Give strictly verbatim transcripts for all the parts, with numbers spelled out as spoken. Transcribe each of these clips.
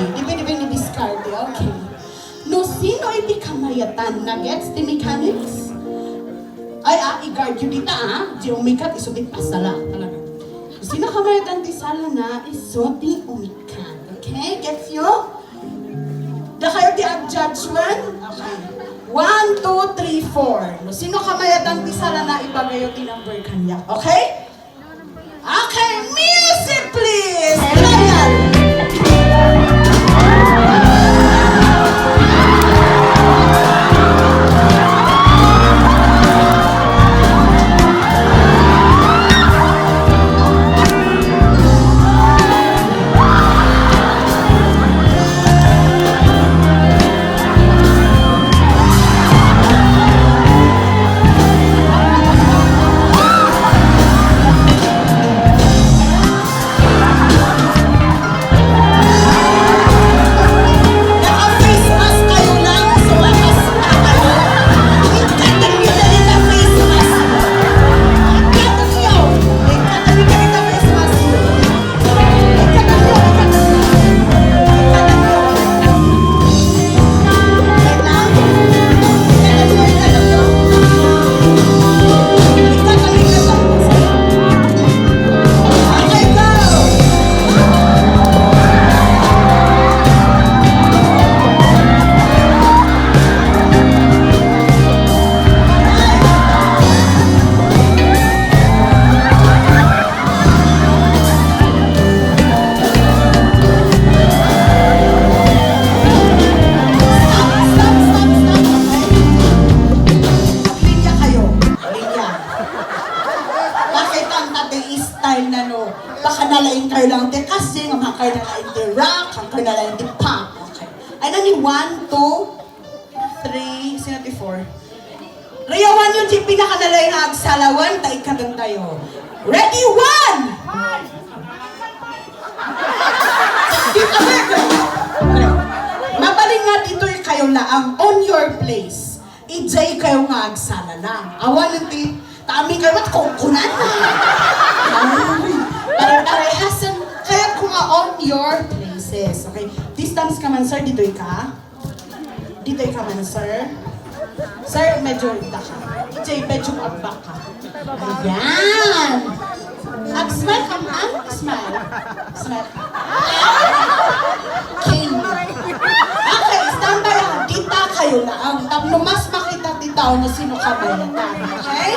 Depende, depende diskarte, okay. No sino iti kamayatan, nagets ti mechanics? Ay, ah, i-guard yu dita, ah. Di umikat, isu ti pasala, talaga. No sino kamayatan ti salana, isu ti umikat. Okay, gets yu? Dakayo ti ag-judge man? Okay. One, two, three, four. No sino kamayatan ti salana, ibagayo ti number kaniak. Okay? Okay, music please! Trial! Naka-face mask kayo lang, so mask pa kayo. Ikatan niyo dali na face mask. Ikatan niyo. Ikatan niyo dali na face mask. Ikatan niyo, ikatan niyo. Ikatan niyo. Wait lang. Ikatan niyo, ikatan niyo. Ikatan niyo, ikatan niyo. Okay, go! Stop, stop, stop, stop, okay? Linya kayo. Linya. Bakit ang tatay style na no? Baka nalain kayo lang ti kasi, nga kayo nalain ti rock, ang kayo nalain ti pop. Okay. Ay na ni one, two, three, sino ti four? Riyawan yu ti pinakanalain nga agsalawan, ta ikatan tayo. Ready, one! Dito, mabalin nga ditoy kayo laang, on your place. Ijay kayo nga agsala lang. Awan ti, tami kayo at kungkunan. Ay, pare-parehasan. Kaya kung nga on your places. Okay. Distance ka man, sir. Ditoy ka. Ditoy ka man, sir. Sir, medyo ita ka. Ijay, medyo abak ka. Ayan. Ag-smile ka, ma'am. Smile. Smile. King. Okay, standby lang. Dita kayo laang. Tapno mas makita ti tao no sino kabayatan. Okay?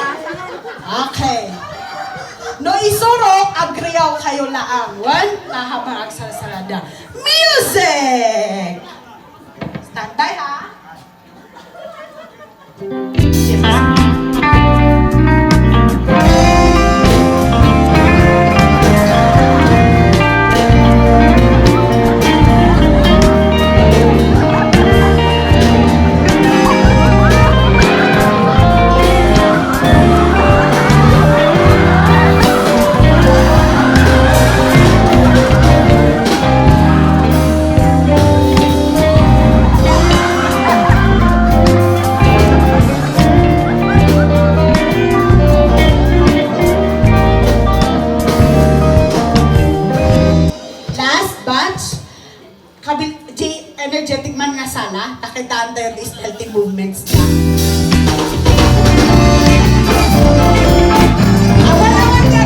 Okay. No isurok, agriaw kayo laang. Wen, ta habang agsalsalada. Music! Standby, ha? Last batch. Kabil-, di energetic man nga sala, ta kitaan tayo ti stealthy movements na. Awan-awan nga,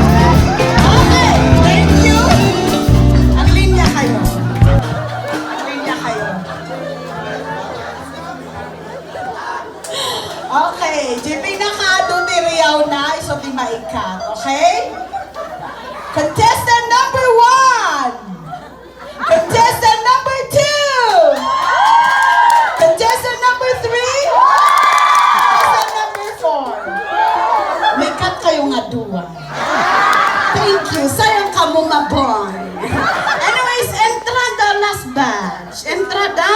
Okay, thank you. Aglinya kayo. Aglinya kayo. Okay, di pinakaado ti riaw na, isu ti maikat, okay? Contestant number one! Contestant number two! Contestant number three! Contestant number four! Maikat kayo nga dua. Thank you. Sayang kamo mabon. Anyways, entrando last Entrada.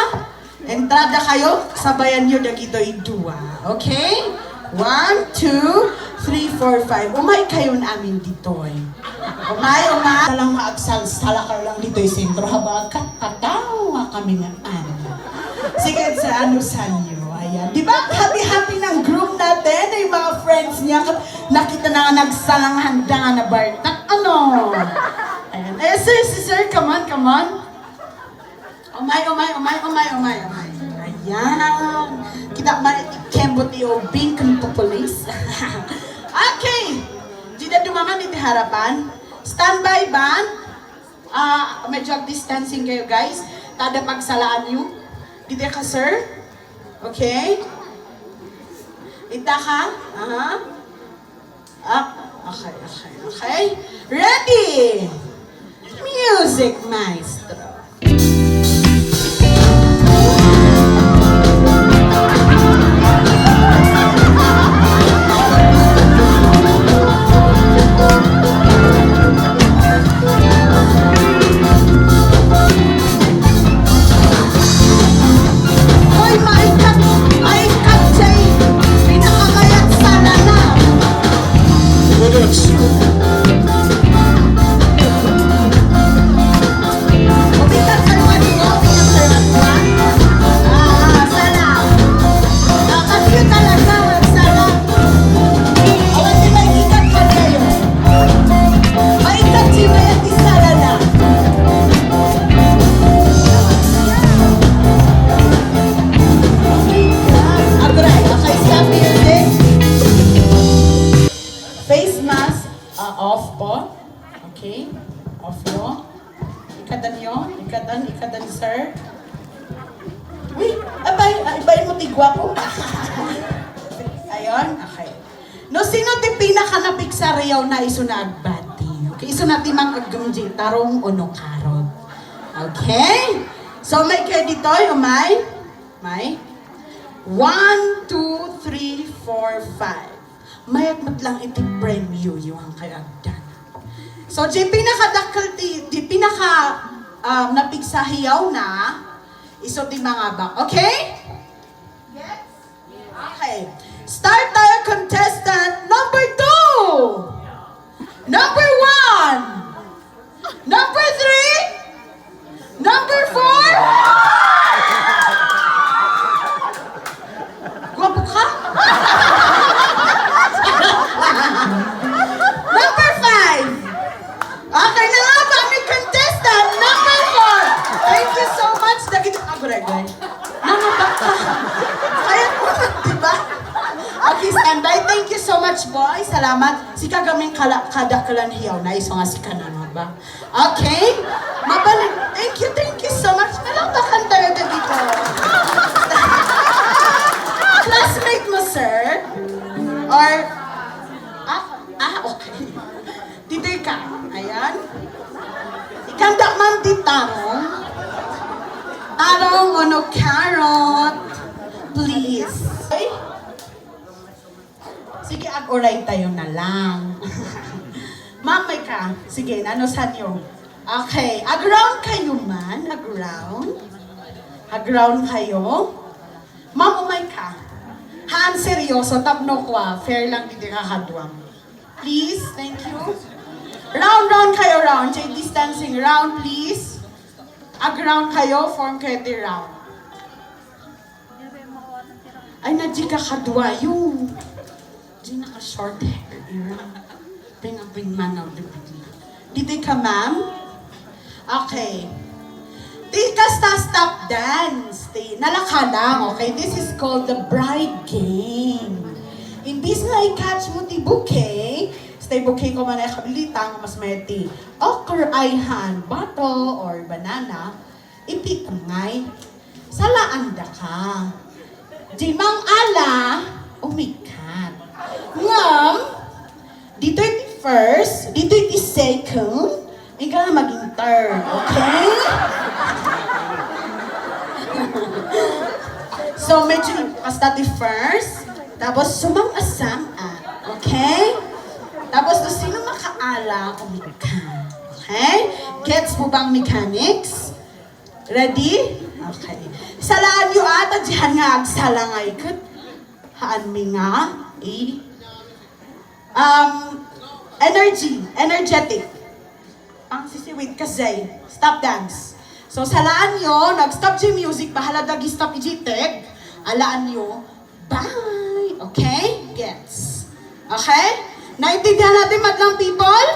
Entrada kayo, sabayan nyo dagitoy dua. Okay? One, two, three, four, five. Umay kayon amin ditoy. Umay, umay. Talang maagsalsala kayo lang ditoy sentro. Habang agkatawa kami nga ano. Sige, sa ano sanyo. Ayan. Di ba? Happy-happy ng groom natin. Yung mga friends niya. Nakita na nga nagsalang handa nga nabartak. Ano? Ayan. Eh, sir, si sir, come on, come on. Umay, umay, umay, umay, umay, umay. Ayan. Kita man, kembot ti ubing ken pupulis. Okay. Dida dumaman iti harapan. Standby band. Ah, medyo distancing kayo, guys. Tada pagsalaan nyo. Dida ka, sir. Okay. Ita ka. Aha. Ah, okay, okay, okay. Ready? Music, maestro. Hoy, maikat, maikat, Jay. Pinakamayat sana na. Budots. Umikat ka naman, umikat ka naman. Ah, sana. Dapat yun talaga, sana. Awan, di ba, ikat ka tayo? Maikat si Maya, di sana na. Agray, okay, stop music. Face mask, ah, off po. Okay? Off yo. Ikadan yo. Ikadan, ikadan, sir. Uy, abay, ah, ibay mo ti guwapo. Ayon, okay. No, sino ti pinaka napigsa riyaw na isu na agbati? Okay, isu na ti mangagum di tarong o no karot. Okay? So, may kayo ditoy, umay? May? One, two, three, four, five. Mayat met lang iti premyo, yung ang kay agdan. So, di pinakadakkel ti, di pinaka, um, napigsa hiyaw na, isu ti mangabak. Okay? Yes? Okay. Start tayo, contestant number two! Number one! Number three! Number four! Guwapo ka? Number five! Okay na nga ba, may contestant number four! Thank you so much, dagiti, ah, guray, guray. Nangabak ka. Kaya mo, di ba? Okay, standby. Thank you so much, boy. Salamat. Sika gamin kala-, kadakkelan hiyaw na isu nga sika nangabak. Okay? Mabalik. Thank you, thank you so much. Palakpakan tayo dito. Classmate mo, sir? Or, ah, ah, okay. Didi ka. Ayan. Ikanda man di tarong. Tarong o no carrot. Please. Okay? Sige, ag-uray tayo na lang. Ma'am, may ka. Sige, nano sanyo? Okay. Ag-round kayo man. Ag-round. Ag-round kayo. Ma'am, umay ka. Haan seryoso, tapno kwa. Fair lang, didi ka kaduam. Please, thank you. Round, round kayo, round. Jay distancing, round, please. Ag-round kayo, form kayo di round. Ay, na di ka kaduayo. Di naka-short hair, ira. Ping-, pingmanaw, di ba? Didi ka, ma'am? Okay. Di kasta stop dance. Di, nalaka lang, okay? This is called the bride game. Imbis nga i-catch mo ti bouquet, stay bouquet ko man ay kabilitang, mas may ti okra, ayhan, bottle, or banana, iti tungay. Salaandaka. Di mangala, umikat. Ngem, ditoy ti first, ditoy ti second, ika nga maging third, okay? So, medyo kasta ti first, tapos sumang-asam, ah, okay? Tapos, kung sino makaala, umikat. Okay? Gets mo bang mechanics? Ready? Okay. Salaan yo ata diyan nga agsala ngay ket haan mi nga i-, um, energy, energetic. Ang sisiwit kasi, stop dance. So, salaan yo, nag-stop di music, bahala dagi stop iti teg. Alaan yo, bye! Okay? Gets? Okay? Naintindihan natin, madlang people?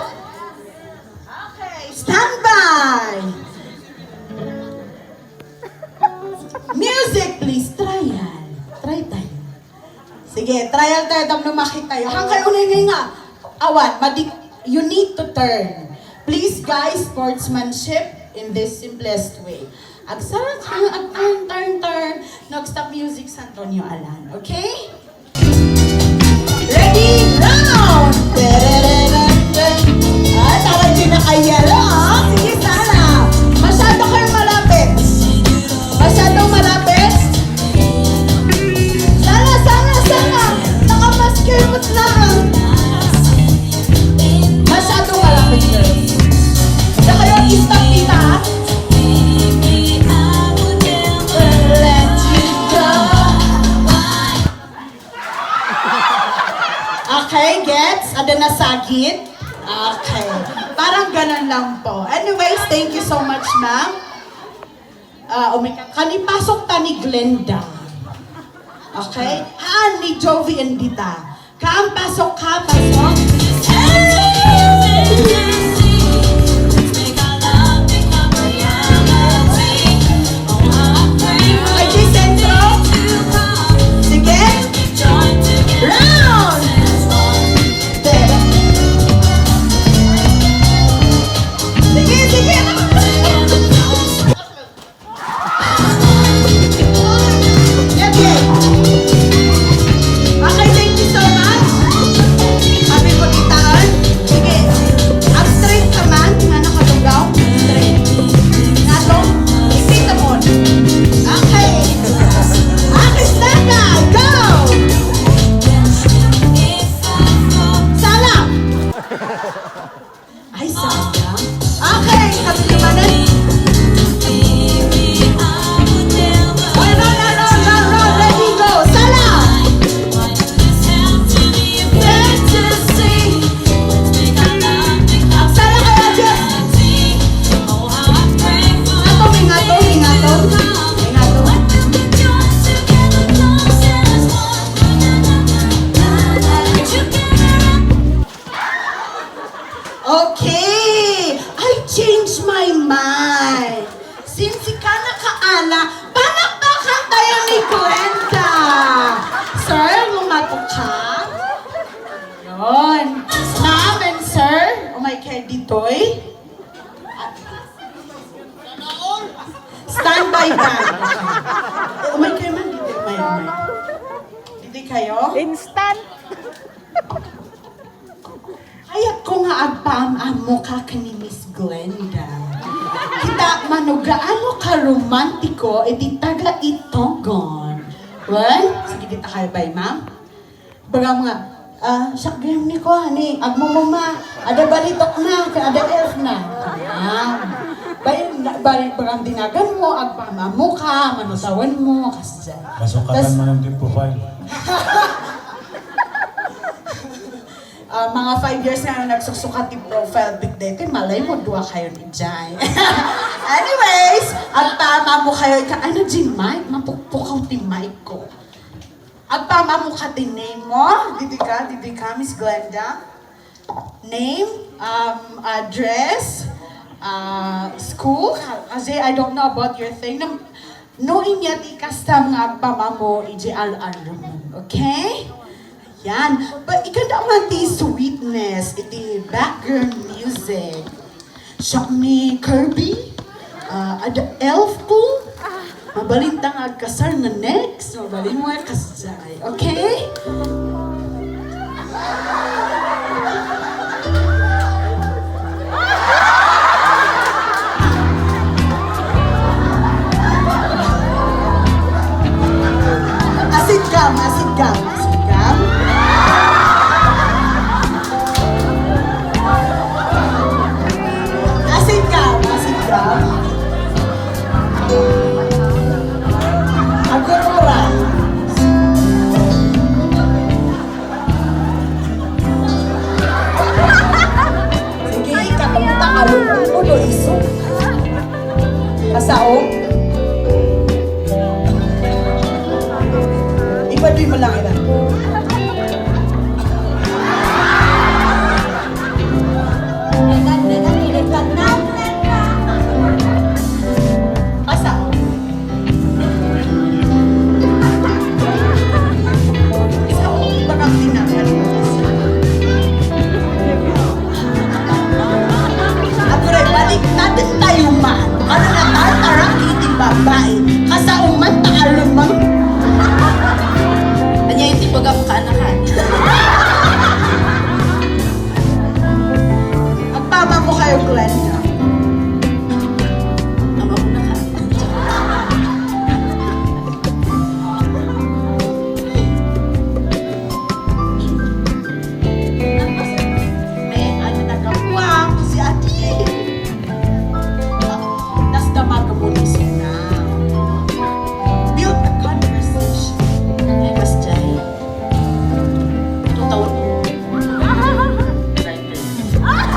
Okay, stand by! Music, please. Trial. Try tayo. Sige, trial tayo, tapno makita tayo. Hangkay unay ngay nga. Awan, madi-, you need to turn. Please, guys, sportsmanship in this simplest way. Agsara, ag-turn, turn, turn. Nag-stop music, San Antonio Alan. Okay? Ready? Round! Ay, parang di na kaya, ah. Sige, sana. Masyado kayong malapit. Masyadong malapit. Sana, sana, sana. Nakamaskirot lang. Masyadong malapit, girls. Huwag na kayo i-stop dito, ah. Let you go. Okay, gets? Ada nasagit? Okay. Parang ganun lang po. Anyways, thank you so much, ma'am. Ah, umika-, kanipasok ta ni Glenda. Okay? Haan ni Jovi Endita. Kam, pasok ka, pasok. Ay, di sentro. Sige. Round. Sige, sige. Yay! Okay, thank you so much. Happy pagkitaan. Sige, ang straight ka man, nga nakalugaw, straight. Nga to, straight ka mo. Okay. Akin na ka, go! Sala! Ay, sayang. Okay, sabi naman eh. Oy, run, run, run, run, run, ready, go. Sala! Agsala kayo, Jeff. Ato, mingato, mingato. Mingato. Okay! I changed my mind. Since ika nakaala, palakpakan tayo ni Glenda. Sir, lumato ka. Yun. Ma'am and sir, umay kayo ditoy. Standby band. Umay kayo man, ditoy, umay, umay. Ditoy kayo. Instant. Kayatko nga agpaam-ammoka ken ni Miss Glenda. Kita, mano gaano ka romantiko iti taga-Itogon. Well, sige, dita kayo bay, ma'am. Bagam nga, ah, siak gayam ni ko, ni, agmumuma. Ada balitok na, ada elf na. Ayan. Bay, na, bali, bagam dinagan mo, agpaam-ammoka, mano tawen mo, kasdiay. Masukatan Tas mo ng tipo file. Ah, mga five years nga nagsuksukkat ti profile pic daytoy, malay mo, dua kayo ni Jai. Anyways, agpaam-ammo kayo ka, ano, Jin Mike, mapukpukaw ti mic ko. Agpaam-ammoka ti name mo, didi ka, didi ka, Miss Glenda. Name, um, address, ah, school, kasi I don't know about your thing. Nam-, No, inya ti kastam nga agpaam-ammo iti al-alromon. Okay? Ayan. But ikada man ti sweetness iti background music. Siak ni Kirby, ah, ada elf ko. Mabalin ta nga agkasar nga next. Mabalin mo nga kasjay. Okay? Asid gum, asid gum, asid gum. Asid gum, asid gum. Di mo lang ina. Asa? Isa ko, bakang tinangan. Aguray, balik natin tayo man. Ano na tayo, tara, iti babae. Kasao man, taalon man. Anya iti bagam kaanakan. Agpamamo kayo, Glenda. Ang amo na ka. May ano na kapuang si Adi. Nas damaga mo ni Sona. Build a conversation. Ay, mas jay. Two thousand.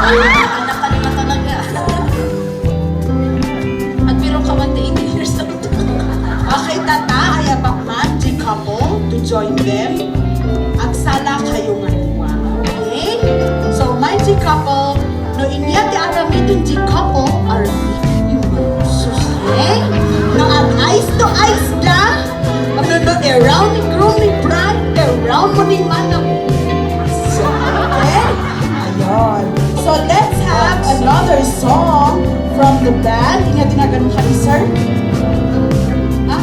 Ay, nakalima talaga. At pero ka man, eighteen years old. Okay, tata, ay abak man, di couple, to join them. Agsala kayo nga dua. Okay? So, my G couple, no inya ti aramiden ti couple, aramiden yung mga sus, eh? No, ag eyes to eyes da, ano no, around ni groom ni bride, around mo ni manang. So, okay? Ayun. So, let's have another song from the band. Inya tinagan mo kami, sir? Ah?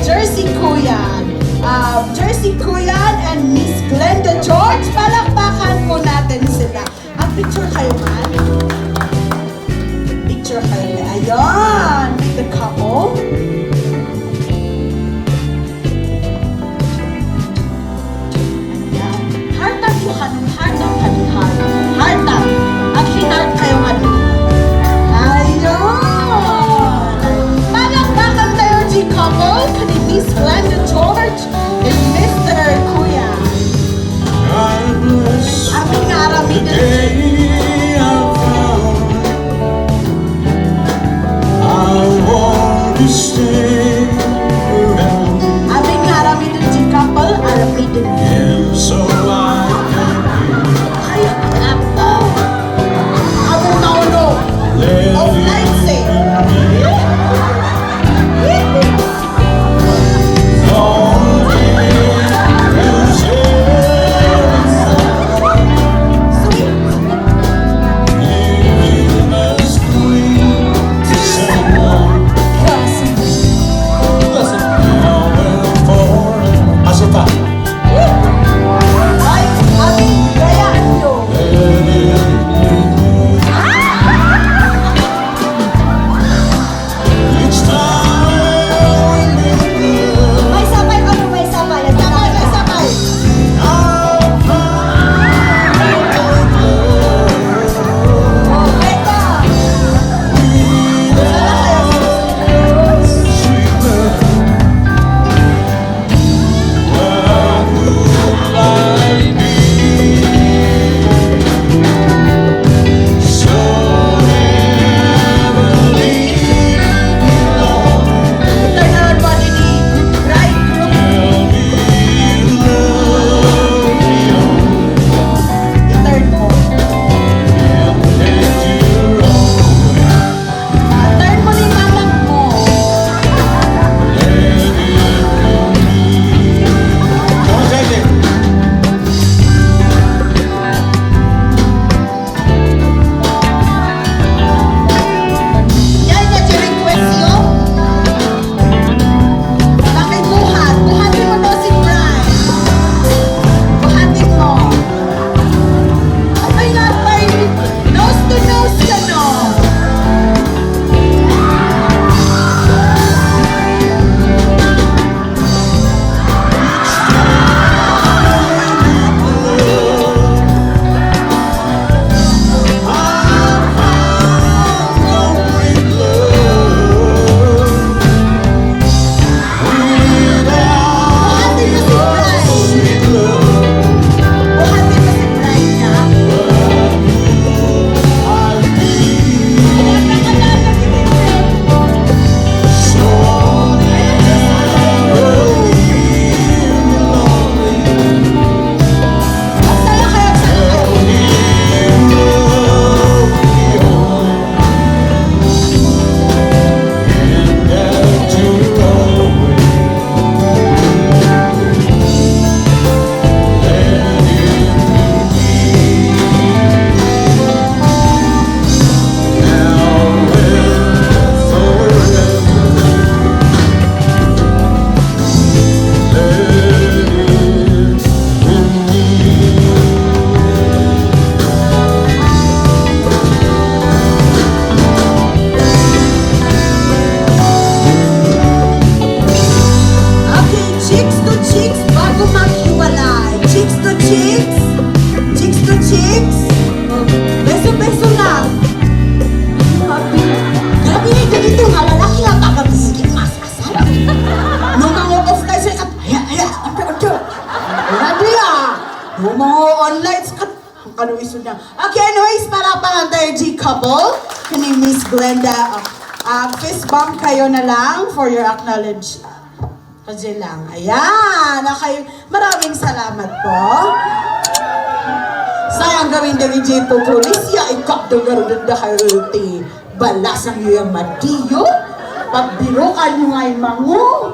Jersey Kuyan. Uh, Jersey Kuyan and Miss Glenda George. Palakpakan po natin sila. Ang picture kayo man. Picture kayo. Ayun. With the couple. Ayan. Heart up po kami. Heart up kami. Heart. Heart up. Mag-heart kayo kami. Ayun. Palakpakan tayo, G couple. Kani Miss Glenda George. Mister Kuya. Amin nga aramiden. Amin nga aramiden ti couple, aramiden. Ay, apo. Amo na uno. Offline, eh. Kano isu na. Okay, anyways, palakpakan tayo, G couple. Kini Miss Glenda. Ah, fist bump kayo na lang for your acknowledge. Kasi lang. Ayan. Okay. Maraming salamat po. Sayang gawin dari G po, Provincia. Ikapdo garudod na kayo ti balasang yung madiyo. Pagbirukan nyo nga yung mango.